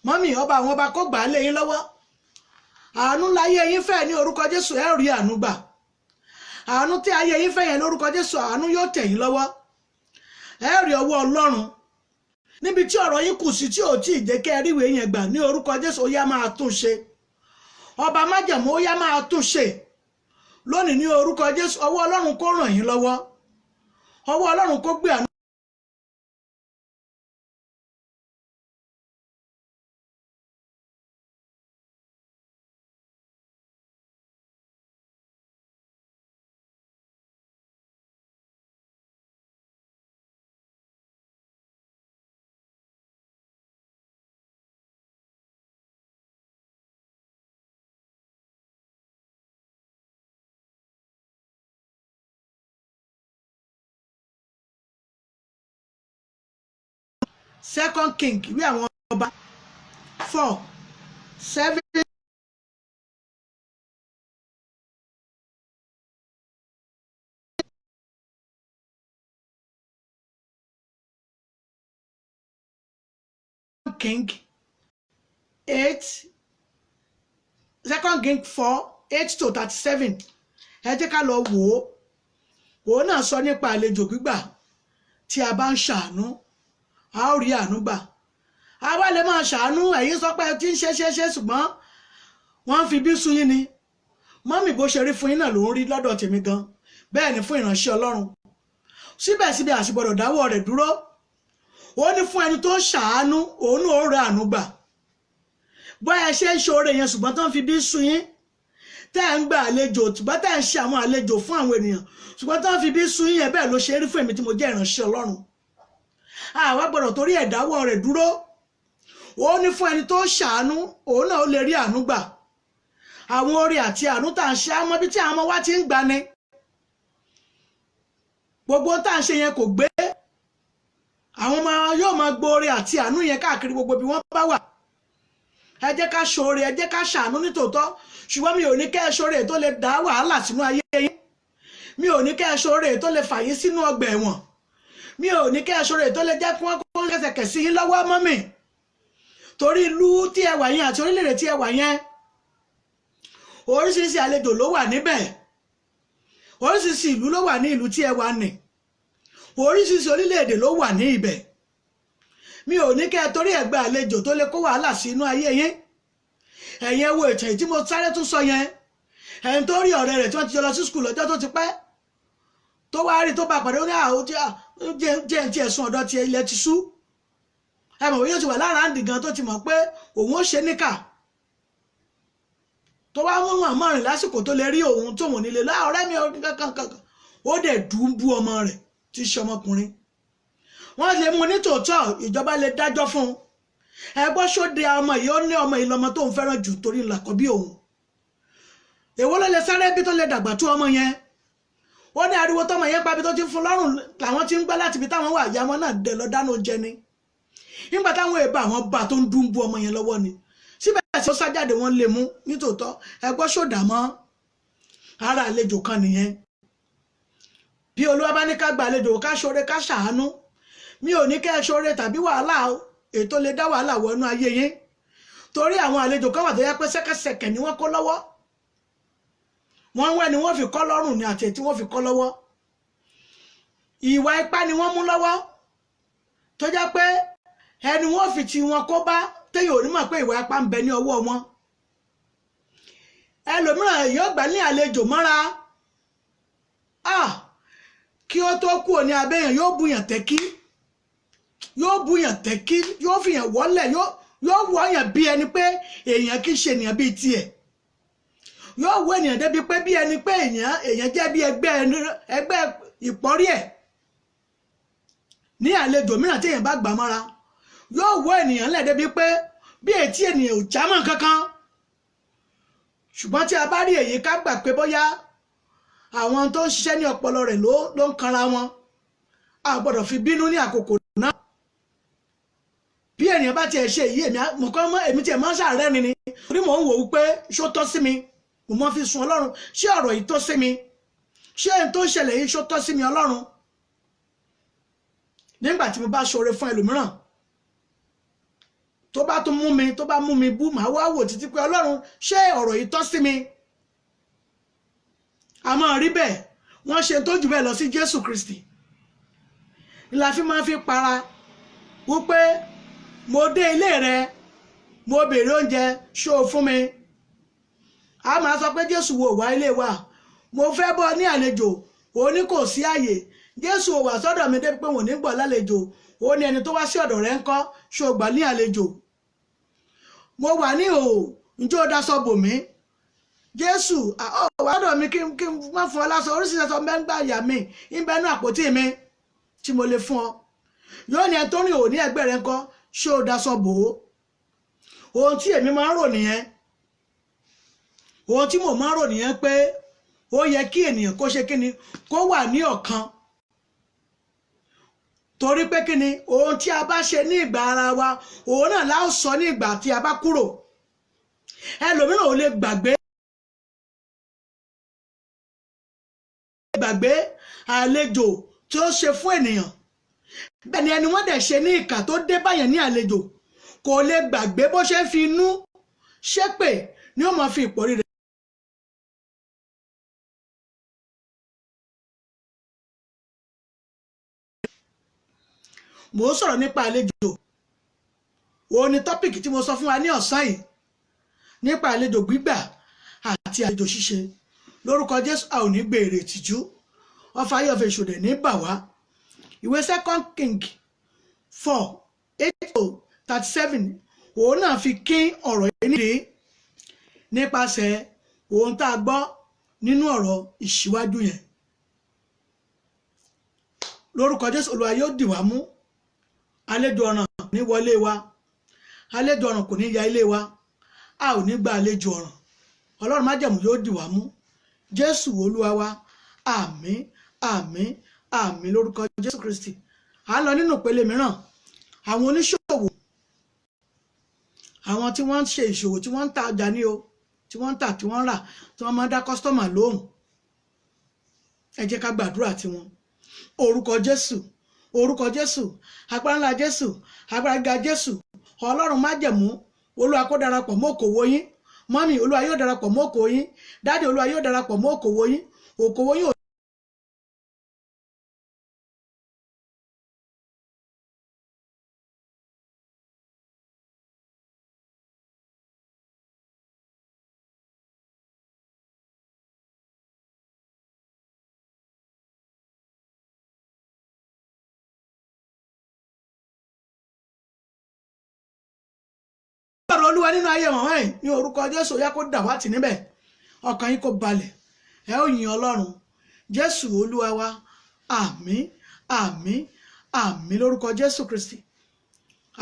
Mọ́mì, ọba àwọn ọba kó gbà á lé yín lọ́wọ́. Àánú láyé yín fẹ́ ní orúkọ Jésù, ẹ rí àánú gbà. Àánú tí ayé yín fẹ́ yẹn lórúkọ Jésù, àánú yóò tẹ̀ yín lọ́wọ́. Ẹ rí ọwọ́ Ọlọ́run níbi tí ọ̀rọ̀ yín kù sí tí ò tí ì jẹ́ kẹ́ ẹ ríwèé yẹn gbà ní orúkọ Jésù, ó yá máa tún ṣe. Ọba májẹ̀mú, ó yá máa tún ṣe lónìí ní orúkọ Jésù. Ọwọ́ Ọlọ́run kó ràn yín lọ́wọ́, ọwọ́ Ọlọ́run kó gbé àánú Second King, ìwé àwọn ọba 4:7. King 8, Second King 4:8 to 37. Ẹ jẹ́ ká lọ wò ó. Òun náà sọ nípa àlejò gbígbà. Tí a bá ń ṣàánú, a ó rí àánú gbà. A wá lè máa ṣàánú, ẹ̀yin sọ pé ẹ ti ń ṣe ṣe ṣe, ṣùgbọ́n wọ́n ń fi bí sú yín ni. Mọ́mì, bó ṣe rí fún yín náà ló ń rí lọ́dọ̀ tèmi gan, bẹ́ẹ̀ ni fún ìránṣẹ́ Ọlọ́run. Síbẹ̀síbẹ̀, àṣìgbọ́dọ̀ dáwọ́ rẹ̀ dúró. Ó ní fún ẹni tó ń ṣàánú, òun náà ó rẹ àánú gbà. Bọ́ ẹ ṣe ń ṣoore yẹn, ṣùgbọ́n tó ń fi bí sú yín, tẹ́ ẹ̀ ń gba àlejò, ṣùgbọ́n tẹ́ ẹ̀ ń ṣe àwọn àlejò fún àwọn ènìyàn, ṣùgbọ́n tó ń fi bí sú yín yẹn, bẹ́ẹ̀ ló ṣe rí fún èmi tí mo jẹ́ ìránṣẹ́ Ọlọ́run. Àwa gbọ́dọ̀ torí ẹ̀ dáwọ́ rẹ̀ dúró. Ó ní fún ẹni tó ń ṣàánú, òun náà ó lè rí àánú gbà. Àwọn oore àti àánú tá à ń ṣe, àmọ́ bí tí àwọn ọmọ wa ti ń gbà ni. Gbogbo tá à ń ṣe yẹn kò gbé. Àwọn ọmọ yóò máa gbóore àti àánú yẹn káàkiri gbogbo bí wọ́n bá wà. Ẹ jẹ́ ká ṣoore, ẹ jẹ́ ká ṣàánú nítòótọ́, ṣùgbọ́n mi ò ní kẹ́ ẹ ṣoore tó lè dá wàhálà sínú ayé yín. Mi ò ní kẹ́ ẹ ṣoore tó lè fà yín sínú ọgbà ẹ̀wọ̀n. Mi ò ní kẹ́ ẹ ṣoore tó lè jẹ́ kí wọ́n kó kẹsẹ̀kẹ̀ sí yín lọ́wọ́, mọ́mì. Torí ìlú tí ẹ wà yẹn àti orílẹ̀-èdè tí ẹ wà yẹn, oríṣiríṣi àlejò ló wà níbẹ̀. Oríṣiríṣi ìlú ló wà ní ìlú tí ẹ wà ní. Oríṣiríṣi orílẹ̀-èdè ló wà ní ibẹ̀. Mi ò ní kẹ́ ẹ torí ẹ̀ gba àlejò tó lè kó wàhálà sí inú ayé yín. Ẹ̀yin ẹ wo ìtàn tí mo sáré tún sọ yẹn. Ẹni tó rí ọ̀rẹ́ rẹ̀ tí wọ́n ti jọ lọ sí school lọ́jọ́ tó ti pẹ́, tó wá rí tó bá pàdé, ó ní àwọn jẹ́ ti ẹ̀sùn ọ̀dọ́ ti ilẹ̀ ti sú. Ẹ mọ̀ yóò ti wà lára àǹdì gan tó ti mọ̀ pé òun ó ṣe níkà, tó wá mú àmọ́ rìn lásìkò tó lè rí òun tóun nílé lá ọ̀rẹ́ mi kankan kankan, ó dẹ̀ dùn bú ọmọ rẹ̀ tí í ṣe ọmọkùnrin. Wọ́n lè mú ní tòótọ́, ìjọba lè dájọ́ fún un. Ẹ gbọ́, sóde ọmọ yìí, ó ní ọmọ yìí lọmọ tó ń fẹ́ràn jù torí làkọ́bí òun. Èwo ló lè sáré bí tó lè dàgbà tó ọmọ yẹn? Ó ní ariwo tọmọ yẹn pa bí tó ti ń fún lọ́rùn làwọn ti ń gbọ́ láti ibi táwọn wà. Ìyá wọn náà dẹ̀ lọ dáná oúnjẹ ni. Nígbà táwọn èèbà àwọn bá tó ń dún bú ọmọ yẹn lọ́wọ́ ni, síbẹ̀ tí ó sájáde, wọn lè mú nítòótọ́. Ẹ gbọ́, sódà mọ́ ara àlejò kan nìyẹn. Bí Olúwa bá ní ká gba àlejò, ká ṣoore, ká ṣàánú, mi ò ní kẹ́ ẹ ṣoore tàbí wàhálà ètò lè dá wàhálà wọnú ayé yín, torí àwọn àlejò kan wà tó yẹ pé ṣẹ́kẹ́ṣẹkẹ̀ ni wọ́n kó lọ́wọ́. Wọ́n ń wẹ́ ni wọ́n fi kọ́ lọ́rùn ni àti èyí tí wọ́n fi kọ́ lọ́wọ́. Ìwà ipá ni wọ́n mú lọ́wọ́, tó jẹ́ pé ẹni wọ́n fi ti wọn kó bá téèyàn ò ní mọ̀ pé ìwà ipá ń bẹ ní ọwọ́ wọn. Ẹlòmíràn yóò gbà ní àlejò mọ́ra, kí ó tó kúrò ní abẹ́yàn yóò buyàn tẹ́kí, yóò buyàn tẹ́kí, yóò fìyàn wọ́lẹ̀, yóò wọ́yàn bí ẹni pé èèyàn kì í ṣe ènìyàn bíi tiẹ̀, yóò wọ ènìyàn débi pé bí ẹni pé èèyàn jẹ́ bí ẹgbẹ́ ìpọ́rí ẹ̀. Ní àlejò mìíràn tí èèyàn bá gbà mọ́ra, yóò wọ ènìyàn lẹ̀ débi pé bí etí ènìyàn ò jámọ́ kankan. Ṣùgbọ́n tí a bá rí èyí, ká gbà pé bóyá àwọn tó ń ṣiṣẹ́ ní ọpọlọ rẹ̀ ló ń kanra wọn. A gbọ́dọ̀ fi bínú ní àkókò náà. Bí ènìyàn bá tiẹ̀ ṣe èyí, èmi tiẹ̀ máa ń ṣàárẹ̀ ni, torí mò ń wò ó pé ṣó tọ́ sí mi. Mo máa fi sun Ọlọ́run, ṣé ọ̀rọ̀ yìí tọ́ sí mi? Ṣé ohun tó ń ṣẹlẹ̀ yìí ṣó tọ́ sí mi, Ọlọ́run? Nígbà tí mo bá ṣoore fún ẹlòmíràn, tó bá tún mú mi, tó bá mú mi bú, màá wá wò títí pé Ọlọ́run, ṣé ọ̀rọ̀ yìí tọ́ sí mi? Àmọ́ rí bẹ́ẹ̀, wọ́n ṣe tó jù bẹ́ẹ̀ lọ sí Jésù Kristi. La fi máa fi para wípé mo dé ilé rẹ, mo béèrè oúnjẹ, ṣó o fún mi? A máa sọ pé Jésù wò wá ilé wa, mo fẹ́ bọ́ ní àlejò, ó ní kò sí àyè. Jésù ò wá sọ́dọ̀ mi débi pé wọ́n ní gbọ́ lálejò. Ó ní ẹni tó wá sí ọ̀dọ̀ rẹ ńkọ́, ṣó o gbà ní àlejò? Mo wà ní ìhòòhò, ǹjẹ́ o daṣọ bò mí? Jésù ó wá sọ́dọ̀ mi kí n má fún ọ láṣọ, oríṣiríṣi aṣọ mẹ́ngbà àyà mi ń bẹ nú àpótí mi tí mo lè fún ọ. Yóò ní ẹni tó rìn òní ẹgbẹ́ rẹ ńkọ́, ṣé o daṣọ bò ó? Ohun tí èmi máa ń rò nìyẹn. Ohun tí mo máa ń rò nìyẹn pé ó yẹ kí ènìyàn kó ṣe kíni, kó wà ní ọ̀kan. Torí pé kíni, ohun tí a bá ṣe ní ìgbà ara wa, òun náà la ó sọ ní ìgbà tí a bá kúrò. Ẹlòmíràn ò lè gbàgbé àlejò tí ó ṣe fún ènìyàn. Bẹ́ẹ̀ ni ẹni wọ́n dẹ̀ ṣe ní ìkà tó dé báyẹn ní àlejò kò lè gbàgbé bó ṣe ń fi inú ṣépè ni ó máa fi ìpọ́rí rẹ̀. Mò ń sọ̀rọ̀ nípa àlejò. Òun ni tọ́pìkì tí mo sọ fún wa ní ọ̀sán yìí, nípa àlejò gbígbà àti àlejò ṣíṣe. Lórúkọ Jésù, a ò ní gbèrè ìtìjú, ọfà ayé ọ̀fẹ́ ìṣòdẹ̀ ní bà wá. Ìwé Second King 4:8-37, òun náà fi kín ọ̀rọ̀ yìí nídìí nípasẹ̀ ohun tá a gbọ́ nínú ọ̀rọ̀ ìṣíwájú yẹn. Lórúkọ Jésù, Olúwa yóò dì wá mú. Àlejò ọ̀ràn ní wọlé wa, àlejò ọ̀ràn kò ní ya ilé wa, a ò ní gba àlejò ọ̀ràn. Ọlọ́run májẹ̀mú yóò dì wá mú. Jésù Olúwa wa, àmín, àmín, àmín lórúkọ Jésù Kristi. À ń lọ nínú ìpele mìíràn. Àwọn oníṣòwò, àwọn tí wọ́n ń ṣe ìṣòwò, tí wọ́n ń ta ọjà ní o, tí wọ́n ń tà, tí wọ́n ń rà, tí wọ́n máa ń dá kọ́sítọ́mà lóhùn. Ẹ jẹ́ ká gbàdúrà tiwọn. Orúkọ Jésù, orúkọ Jésù, agbára ńlá Jésù, agbára gíga Jésù, Ọlọ́run májẹ̀mú, Olúwa kó darapọ̀ mọ́ òkòwò yín. Mọ́mì, Olúwa yóò darapọ̀ mọ́ òkòwò yín. Dáàdì, Olúwa yóò darapọ̀ mọ́ òkòwò yín. Òkòwò yín ò ọ̀rọ̀ Olúwa nínú ayé wọn wọ̀nyí ní orúkọ Jésù, yá kó dàwátì níbẹ̀, ọkàn yín kó balẹ̀, ẹ ó yìn Ọlọ́run. Jésù Olúwa wa, àmín, àmín, àmín lórúkọ Jésù Kristi.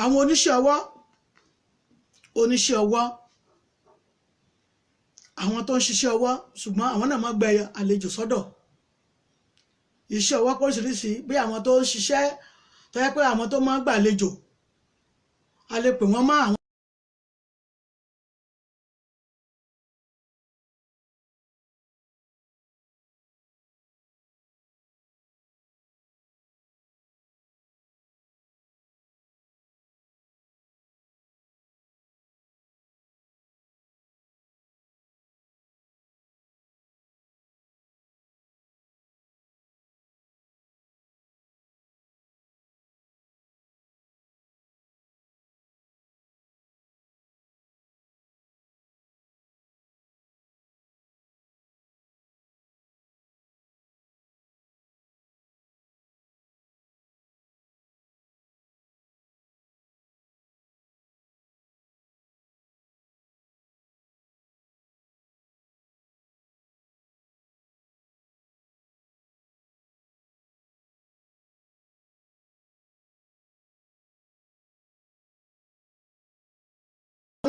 Àwọn oníṣẹ́ ọwọ́, oníṣẹ́ ọwọ́, àwọn tó ń ṣiṣẹ́ ọwọ́, ṣùgbọ́n àwọn náà máa gbẹ àlejò sọ́dọ̀. Iṣẹ́ ọwọ́ póríṣiríṣi, bí àwọn tó ń ṣiṣẹ́ tó yẹ pé àwọn tó máa ń gbàlejò, a lè pè wọ́n mọ́ àwọn.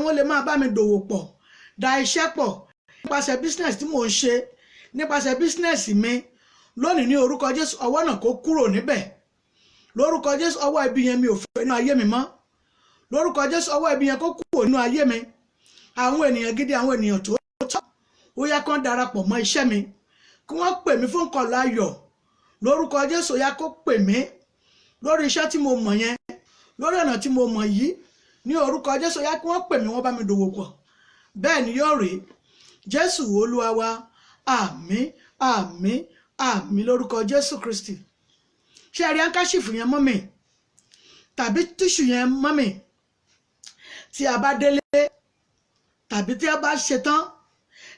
wọ́n lè máa bá mi dòwò pọ̀, da iṣẹ́ pọ̀ nípasẹ̀ business tí mò ń ṣe, nípasẹ̀ business mi lónìí ní orúkọ Jésù, ọwọ́ náà kó kúrò níbẹ̀. Lórúkọ Jésù, ọwọ́ ibi yẹn mi ò fẹ́ nínú ayé mi mọ́. Lórúkọ Jésù, ọwọ́ ibi yẹn kó kúrò nínú ayé mi. Àwọn ènìyàn gidi, àwọn ènìyàn tó tọ́, ó yá kán darapọ̀ mọ́ iṣẹ́ mi, kí wọ́n pè mí fún kọlù ayọ̀. Lórúkọ Jésù, ó yá kó pè mí lórí iṣẹ́ tí mo mọ̀ yẹn, lórí ọ̀nà tí mo mọ̀ yìí. Ní orúkọ Jésù, ó yá kí wọ́n pè mí, wọ́n bá mi dòwò pọ̀. Bẹ́ẹ̀ ni yóò rí. Jésù Olúwa wa, àmín, àmín, àmín lórúkọ Jésù Kristi. Ṣé ẹ rí handkerchief yẹn mọ́ mi tàbí tíṣù yẹn mọ́ mi? Tí a bá délé tàbí tí a bá ṣe tán,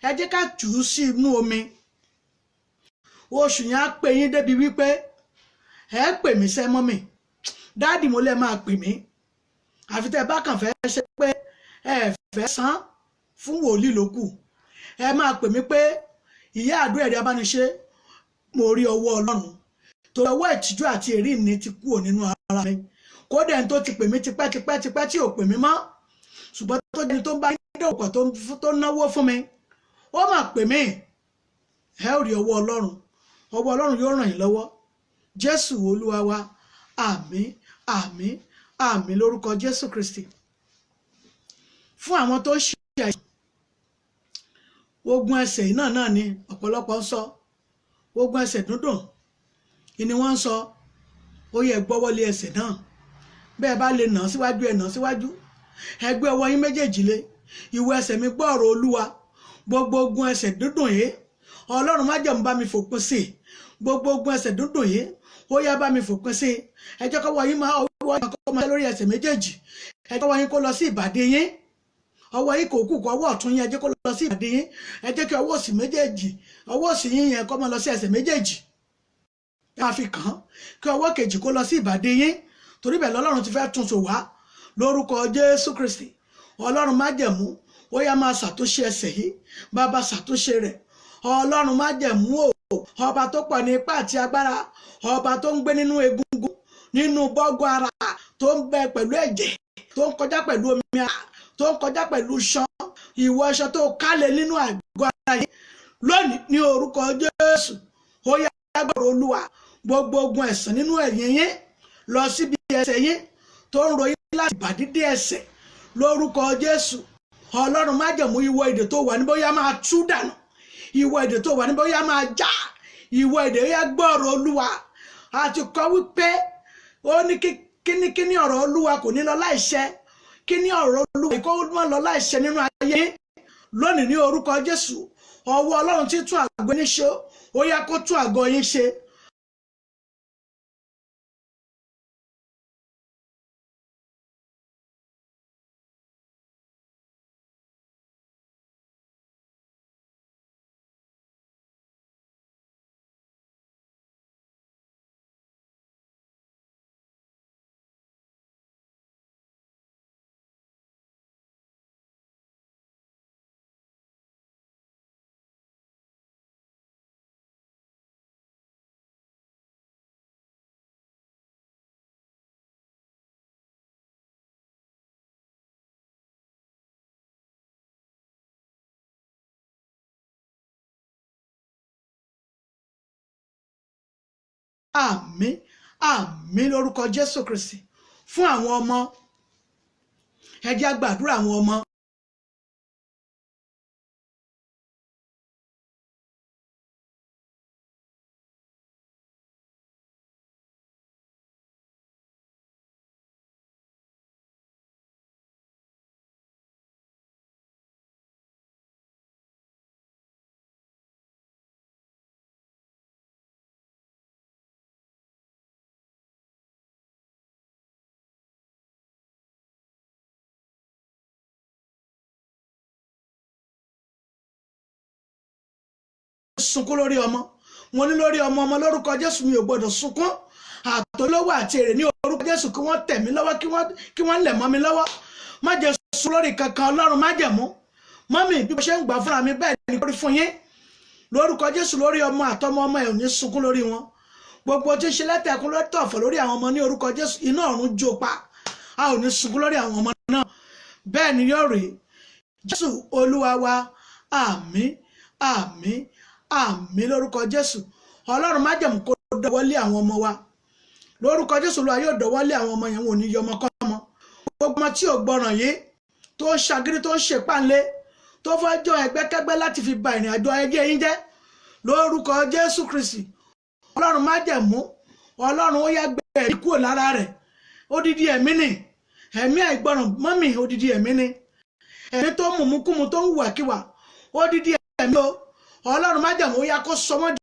ẹ jẹ́ ká tù ú sí inú omi. Oṣù yẹn á pè yín débi wípé ẹ pè mí sẹ́ mọ́ mi, dáàdì mo lè máa pè mí. Àfi tẹ́ ẹ bá kàn fẹ́ ṣe pé ẹ fẹ́ san fún wòlíì ló kù, ẹ máa pè mí pé ìyá àdúrà ẹ̀rí abániṣe, mo rí ọwọ́ Ọlọ́run, torí ọwọ́ ìtìjú àti èrí mi ti kúrò nínú ara mi. Kódà ẹni tó ti pè mí tipẹ́ tipẹ́ tipẹ́ tí ò pè mí mọ́, ṣùgbọ́n tó jẹni tó ń bá yín dòpọ̀ tó náwó fún mi, ó mà pè mí. Ẹ ó rí ọwọ́ Ọlọ́run, ọwọ́ Ọlọ́run yóò ràn yín lọ́wọ́. Jésù Olúwa wa, àmín, àmín, àmín lórúkọ Jésù Kristi. Fún àwọn tó ń ṣe àìsàn, ogun ẹsẹ̀ náà náà ni ọ̀pọ̀lọpọ̀ ń sọ, ogun ẹsẹ̀ dúndùn ni wọ́n ń sọ. Ó yẹ gbọ́wọ́lé ẹsẹ̀ náà, bẹ́ẹ̀ bá lè nà síwájú, ẹ̀ nà síwájú, ẹ gbé ọwọ́ yín méjèèjì lé ìwọ ẹsẹ̀ mi, gbọ́ ọ̀rọ̀ Olúwa. Gbogbo ogun ẹsẹ̀ dúndùn yìí, Ọlọ́run májẹ̀mú bá mi fòpin sí i. Gbogbo ogun ẹsẹ̀ dúndùn yìí, ó yá bá mi fòpin sí i. Ẹ jẹ́ kọ́wọ́ yín máa ọwọ́ yín kó máa lórí ẹsẹ̀ méjèèjì. Ẹ jẹ́ kọ́wọ́ yín kó lọ sí ìbàdí yín, ọwọ́ yín kò kù kó ọwọ́ ọ̀tún yín, ẹ jẹ́ kó lọ sí ìbàdí yín. Ẹ jẹ́ kí ọwọ́ òsì méjèèjì, ọwọ́ òsì yín yẹn kó máa lọ sí ẹsẹ̀ méjèèjì, ẹ máa fi kàn án, kí ọwọ́ kejì kó lọ sí ìbàdí yín, torí bẹ́ẹ̀ lọ́lọ́run ti fẹ́ tún so wá lórúkọ Jésù Kristi. Ọlọ́run májẹ̀mú, ó yá máa ṣàtúnṣe ẹsẹ̀ yìí, bàbá ṣàtúnṣe rẹ̀. Ọlọ́run májẹ̀mú o, ọba tó pọ̀ ní ipá àti agbára, ọba tó ń gbé nínú egungun, nínú bọ́gọ́ ara, tó ń bẹ pẹ̀lú ẹ̀jẹ̀, tó ń kọjá pẹ̀lú omi ara, tó ń kọjá pẹ̀lú iṣan, ìwọ iṣan tó kálẹ̀ nínú àgọ́ ara yìí lónìí ní orúkọ Jésù, ó yá gbọ́rọ̀ Olúwa. Gbogbo ogun ẹ̀sán nínú ẹ̀yìn yín lọ síbi ẹsẹ̀ yín tó ń ròyìn láti ìbàdí dé ẹsẹ̀ lórúkọ Jésù. Ọlọ́run májẹ̀mú, ìwọ ìdè tó wà níbẹ̀ ó yá máa tú dànù, ìwọ ìdè tó wà níbẹ̀ ó yá máa já, ìwọ ìdè ó yá gbọ́rọ̀ Olúwa. A ti kọ wípé ó ní kíníkíní ọ̀rọ̀ Olúwa kò ní lọ láìṣẹ, kíní ọ̀rọ̀ Olúwa kò má lọ láìṣẹ nínú ayé lónìí ní orúkọ Jésù. Ọwọ́ Ọlọ́run tí tún àgọ́ yín ṣe, ó yá kó tún àgọ́ yín ṣe. Àmín, àmín lórúkọ Jésù Kristi. Fún àwọn ọmọ, ẹ jẹ́ á gbàdúrà àwọn ọmọ. Sunkún lórí ọmọ, mo ní lórí ọmọ ọmọ lórúkọ Jésù mi ò gbọdọ̀ sunkún. Àtolówó àti èrè ní orúkọ Jésù kí wọ́n tẹ̀ mí lọ́wọ́, kí wọ́n lẹ̀ mọ́ mi lọ́wọ́. Má jẹ́ sun lórí kankan. Ọlọ́run májẹ̀mú mọ́mì, bí mo ṣe ń gbà fúnra mi bẹ́ẹ̀ ni kórí fún yín lórúkọ Jésù. Lórí ọmọ àtọmọ ọmọ ẹ̀ ò ní sunkún lórí wọn. Gbogbo tí ń ṣe lẹ́tẹ̀kún lọ́tọ̀ọ̀fọ̀ lórí àwọn ọmọ ní orúkọ Jésù, iná ọ̀run jó pa, a ò ní sunkún lórí àwọn ọmọ náà. Bẹ́ẹ̀ ni yóò rí. Jésù Olúwa wa. Àmín, àmín, àmín lórúkọ Jésù. Ọlọ́run májẹ̀mú kó dọwọ́lé àwọn ọmọ wa lórúkọ Jésù. Olúwa yóò dọwọ́lé àwọn ọmọ yẹn, wọn ò ní yọmọ kọ́mọ. Gbogbo ọmọ tí ò gbọràn yìí, tó ń ṣagídí, tó ń ṣèpáǹlé, tó fẹ́ jọ ẹgbẹ́kẹ́gbẹ́ láti fi ba ìrìn àjò ayé yín jẹ́, lórúkọ Jésù Kristi, Ọlọ́run májẹ̀mú, Ọlọ́run ó yá gbé ẹ̀mí kúrò lára rẹ̀. Odidi ẹ̀mí ni ẹ̀mí àìgbọràn mọ́mì, odidi ẹ̀mí ni ẹ̀mí tó ń mùmúkúmu, tó ń hùwàkiwà, odidi ẹ̀mí o. Ọlọ́run májẹ̀mú, ó yá kó sọ wọ́n